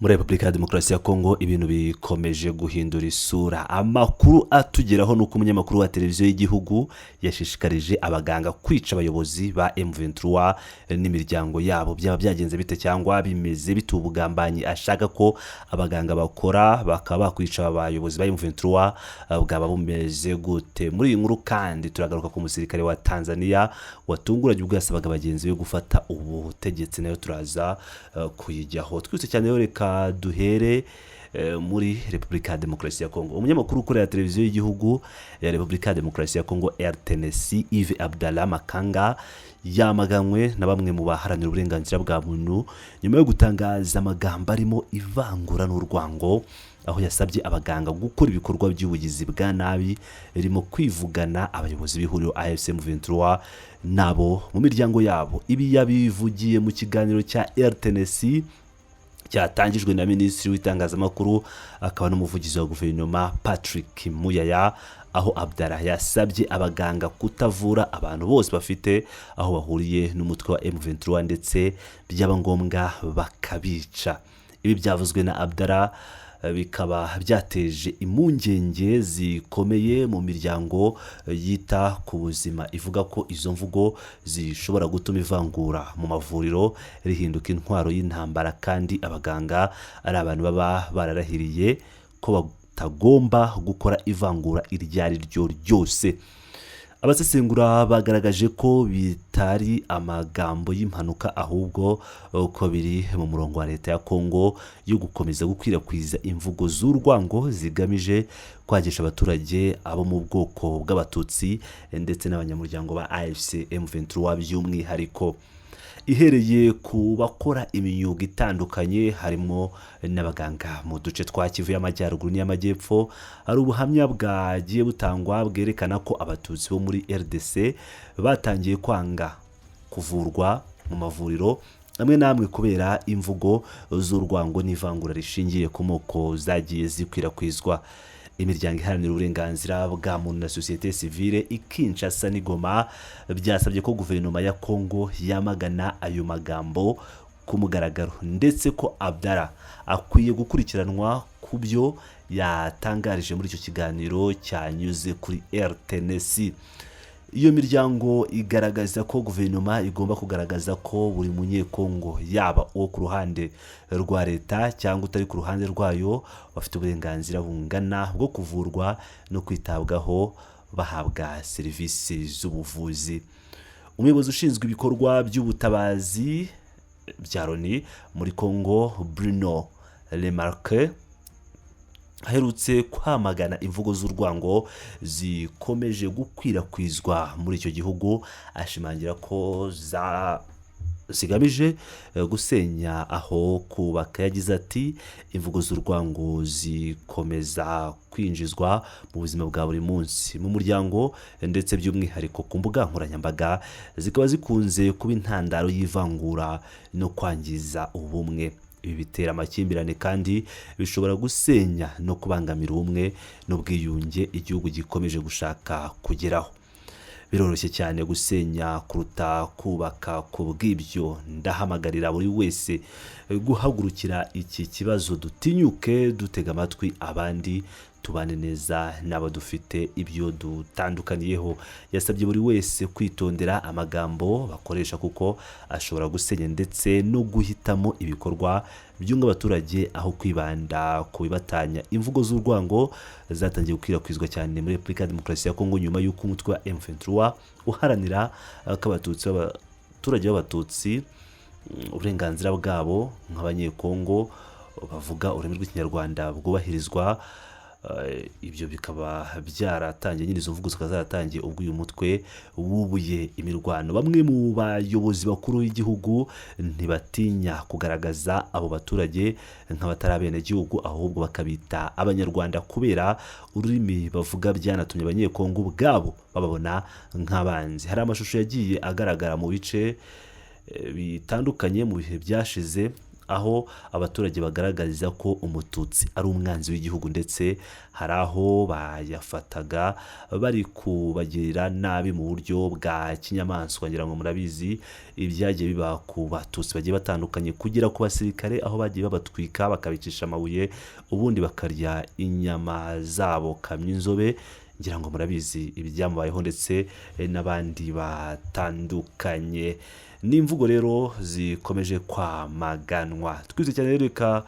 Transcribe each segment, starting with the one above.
Muri Repubulika ya Demokarasi ya Kongo ibintu bikomeje guhindura isura. Amakuru atugeraho ni uko umunyamakuru wa televiziyo y'igihugu yashishikarije abaganga kwica abayobozi ba M23 n'imiryango yabo. Byaba byagenze bite cyangwa bimeze bite? Ubugambanyi ashaka ko abaganga bakora bakaba bakwica abayobozi ba M23 bwaba bumeze gute? Muri iyi nkuru kandi turagaruka ku musirikare wa Tanzania watunguranye ubwo yasabaga bagenzi be gufata ubutegetsi, nayo turaza kuyijyaho twese cyane. Rero reka duhere muri Repubulika ya Demokarasi ya Kongo. Umunyamakuru ukorera televiziyo y'igihugu ya Repubulika ya Demokarasi ya Kongo, RTNC, Yves Abdallah Makanga, yamaganywe na bamwe mu baharanira uburenganzira bwa muntu nyuma yo gutangaza amagambo arimo ivangura n'urwango, aho yasabye abaganga gukora ibikorwa by'ubugizi bwa nabi birimo kwivugana abayobozi b'ihuriro AFC M23 nabo mu miryango yabo. Ibi yabivugiye mu kiganiro cya RTNC cyatangijwe na Minisitiri w'Itangazamakuru akaba n'Umuvugizi wa Guverinoma, Patrick Muyaya, aho Abdallah yasabye abaganga kutavura abantu bose bafite aho bahuriye n'umutwe wa M23, ndetse byaba ngombwa bakabica. Ibi byavuzwe na Abdallah bikaba byateje impungenge zikomeye mu miryango yita ku buzima, ivuga ko izo mvugo zishobora gutuma ivangura mu mavuriro rihinduka intwaro y'intambara, kandi abaganga ari abantu baba bararahiriye ko batagomba gukora ivangura iryo ari ryo ryose. Abasesengura bagaragaje ko bitari amagambo y'impanuka, ahubwo ko biri mu murongo wa leta ya Kongo yo gukomeza gukwirakwiza imvugo z'urwango zigamije kwangisha abaturage abo mu bwoko bw'Abatutsi ndetse n'abanyamuryango ba AFC M23 by'umwihariko, ihereye ku bakora imyuga itandukanye harimo n'abaganga. Mu duce twa Kivu y'Amajyaruguru n'iy'Amajyepfo hari ubuhamya bwagiye butangwa bwerekana ko Abatutsi bo muri RDC batangiye kwanga kuvurwa mu mavuriro amwe n'amwe kubera imvugo z'urwango n'ivangura rishingiye ku moko zagiye zikwirakwizwa. Imiryango iharanira uburenganzira bwa muntu na sosiyete sivile i Kinshasa n'i Goma byasabye ko guverinoma ya Kongo yamagana ayo magambo ku mugaragaro, ndetse ko Abdallah akwiye gukurikiranwa ku byo yatangarije muri icyo kiganiro cyanyuze kuri RTNC. Iyo miryango igaragaza ko guverinoma igomba kugaragaza ko buri Munyekongo, yaba uwo ku ruhande rwa leta cyangwa utari ku ruhande rwayo, bafite uburenganzira bungana bwo kuvurwa no kwitabwaho bahabwa serivisi z'ubuvuzi. Umuyobozi ushinzwe ibikorwa by'ubutabazi bya Loni muri Congo, Bruno Lemarque, aherutse kwamagana imvugo z'urwango zikomeje gukwirakwizwa muri icyo gihugu, ashimangira ko za zigamije gusenya aho kubaka. Yagize ati: "Imvugo z'urwango zikomeza kwinjizwa mu buzima bwa buri munsi mu muryango, ndetse by'umwihariko ku mbuga nkoranyambaga, zikaba zikunze kuba intandaro y'ivangura no kwangiza ubumwe. Ibi bitera amakimbirane kandi bishobora gusenya no kubangamira ubumwe n'ubwiyunge igihugu gikomeje gushaka kugeraho. Biroroshye cyane gusenya kuruta kubaka. Ku bw'ibyo, ndahamagarira buri wese guhagurukira iki kibazo, dutinyuke dutega amatwi abandi, tubane neza n'abo dufite ibyo dutandukaniyeho." Yasabye buri wese kwitondera amagambo bakoresha kuko ashobora gusenya, ndetse no guhitamo ibikorwa byunga abaturage aho kwibanda ku bibatanya. Imvugo z'urwango zatangiye gukwirakwizwa cyane muri Repubulika ya Demokarasi ya Kongo nyuma y'uko umutwe wa M23 uharanira ko Abatutsi, abaturage b'Abatutsi, uburenganzira bwabo nk'Abanyekongo bavuga ururimi rw'Ikinyarwanda bwubahirizwa. Ibyo bikaba byaratangiye nyine, izo mvugo zikaba zaratangiye ubwo uyu mutwe wubuye imirwano. Bamwe mu bayobozi bakuru b'igihugu ntibatinya kugaragaza abo baturage nk'abatari abenegihugu, ahubwo bakabita Abanyarwanda kubera ururimi bavuga. Byanatumye Abanyekongo ubwabo bababona nk'abanzi. Hari amashusho yagiye agaragara mu bice bitandukanye mu bihe byashize. Aho abaturage bagaragariza ko Umututsi ari umwanzi w'igihugu, ndetse hari aho bayafataga bari kubagirira nabi mu buryo bwa kinyamaswa. Ngira ngo murabizi ibyagiye biba ku Batutsi bagiye batandukanye, kugera ku basirikare, aho bagiye babatwika, bakabicisha amabuye, ubundi bakarya inyama zabo. Kamyinzobe, ngira ngo murabizi ibyamubayeho, ndetse n'abandi batandukanye. Ni imvugo rero zikomeje kwamaganwa. Twize cyane rero, reka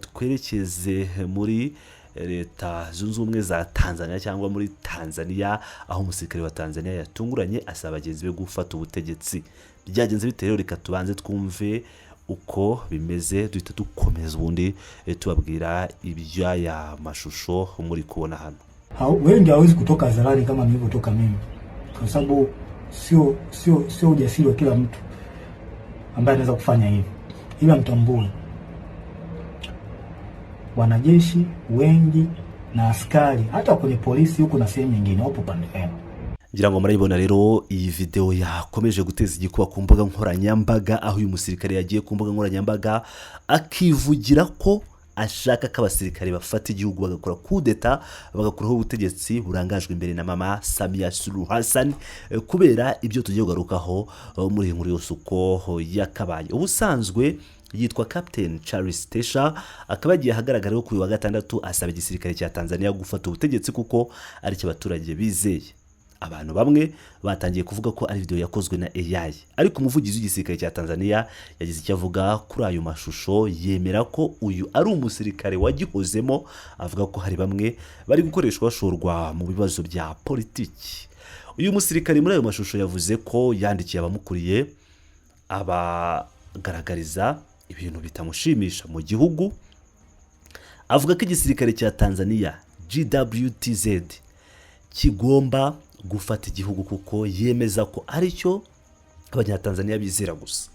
twerekeze muri Leta Zunze Ubumwe za Tanzania, cyangwa muri Tanzania, aho umusirikare wa Tanzania yatunguranye asaba bagenzi be gufata ubutegetsi. Byagenze bite rero? Reka tubanze twumve uko bimeze, duhita dukomeza ubundi tubabwira iby'aya mashusho muri kubona hano. Wengi hawezi kutoka hadharani kama nilivyotoka mimi, kwa sababu sio ujasiri wa kila mtu ambaye anaweza kufanya hivi, ila mtambue wanajeshi wengi na askari hata kwenye polisi huku na sehemu nyingine wapo pande yenu. Ngira ngo murayibona rero iyi videwo yakomeje guteza igikuba ku mbuga nkoranyambaga, aho uyu musirikare yagiye ku mbuga nkoranyambaga akivugira ko ashaka ko abasirikare bafata igihugu, bagakora kudeta, bagakuraho ubutegetsi burangajwe imbere na Mama Samia Suluhu Hassan, kubera ibyo tugiye kugarukaho muri iyi nkuru yose uko yakabaye. Ubusanzwe yitwa Captain Charles Tesha, akaba yagiye ahagaragara kuri uyu wa gatandatu asaba igisirikare cya Tanzania gufata ubutegetsi kuko aricyo abaturage bizeye. Abantu bamwe batangiye kuvuga ko ari video yakozwe na AI, ariko umuvugizi w'igisirikare cya Tanzania yagize icyo avuga kuri ayo mashusho, yemera ko uyu ari umusirikare wagihozemo, avuga ko hari bamwe bari gukoreshwa bashorwa mu bibazo bya politiki. Uyu musirikare muri ayo mashusho yavuze ko yandikiye abamukuriye abagaragariza ibintu bitamushimisha mu gihugu, avuga ko igisirikare cya Tanzania JWTZ kigomba gufata igihugu kuko yemeza ko aricyo Abanyatanzaniya bizera gusa.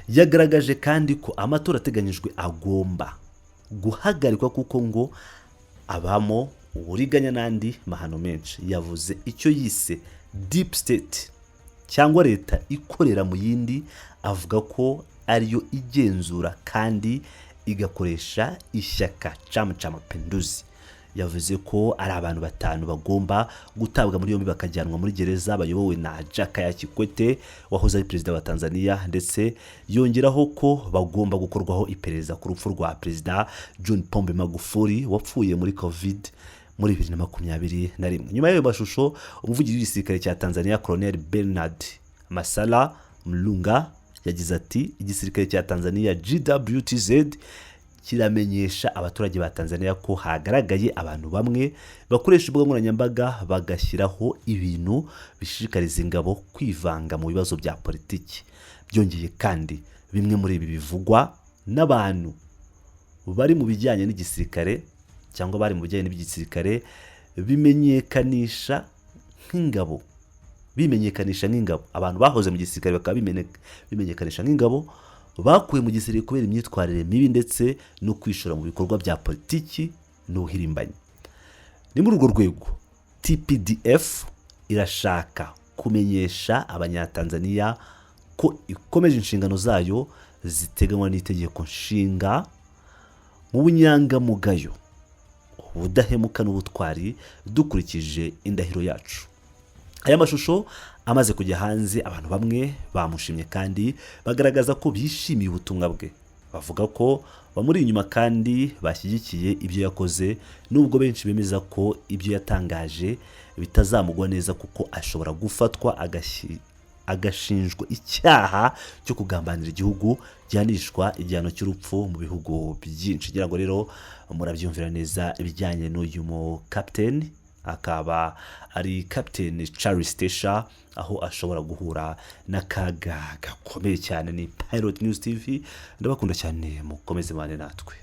Yagaragaje kandi ko amatora ateganyijwe agomba guhagarikwa kuko ngo abamo uburiganya n'andi mahano menshi. Yavuze icyo yise deep state, cyangwa leta ikorera mu yindi, avuga ko ariyo igenzura kandi igakoresha ishyaka Chama cha Mapinduzi. Yavuze ko ari abantu batanu bagomba gutabwa muri yombi bakajyanwa muri gereza, bayobowe na Jakaya Kikwete wahoze ari perezida wa Tanzania, ndetse yongeraho ko bagomba gukorwaho iperereza ku rupfu rwa Perezida John Pombe Magufuli wapfuye muri Covid muri 2021. Nyuma y'ayo mashusho, umuvugizi w'igisirikare cya Tanzania, Colonel Bernard Masala Mlunga, yagize ati: "Igisirikare cya Tanzania JWTZ kiramenyesha abaturage ba Tanzania ko hagaragaye abantu bamwe bakoresha imbuga nkoranyambaga bagashyiraho ibintu bishishikariza ingabo kwivanga mu bibazo bya politiki. Byongeye kandi, bimwe muri ibi bivugwa n'abantu bari mu bijyanye n'igisirikare cyangwa bari mu bijyanye n'iby'igisirikare bimenyekanisha nk'ingabo, abantu bahoze mu gisirikare bakaba bimenyekanisha nk'ingabo, bakuwe mu gisirikare kubera imyitwarire mibi ndetse no kwishora mu bikorwa bya politiki n'ubuhirimbanyi. Ni muri urwo rwego TPDF irashaka kumenyesha Abanyatanzaniya ko ikomeje inshingano zayo ziteganywa n'itegeko nshinga mu bunyangamugayo, ubudahemuka n'ubutwari, dukurikije indahiro yacu." Aya mashusho amaze kujya hanze, abantu bamwe bamushimye kandi bagaragaza ko bishimiye ubutumwa bwe, bavuga ko bamuri inyuma kandi bashyigikiye ibyo yakoze, nubwo benshi bemeza ko ibyo yatangaje bitazamugwa neza kuko ashobora gufatwa agashinjwa icyaha cyo kugambanira igihugu gihanishwa igihano cy'urupfu mu bihugu byinshi. Ngira ngo rero murabyumvira neza ibijyanye n'uyu mu kapiteni, akaba ari Kapiteni Charles Tesha, aho ashobora guhura n'akaga gakomeye cyane. Ni Pilot News TV, ndabakunda cyane, mukomeze mubane natwe.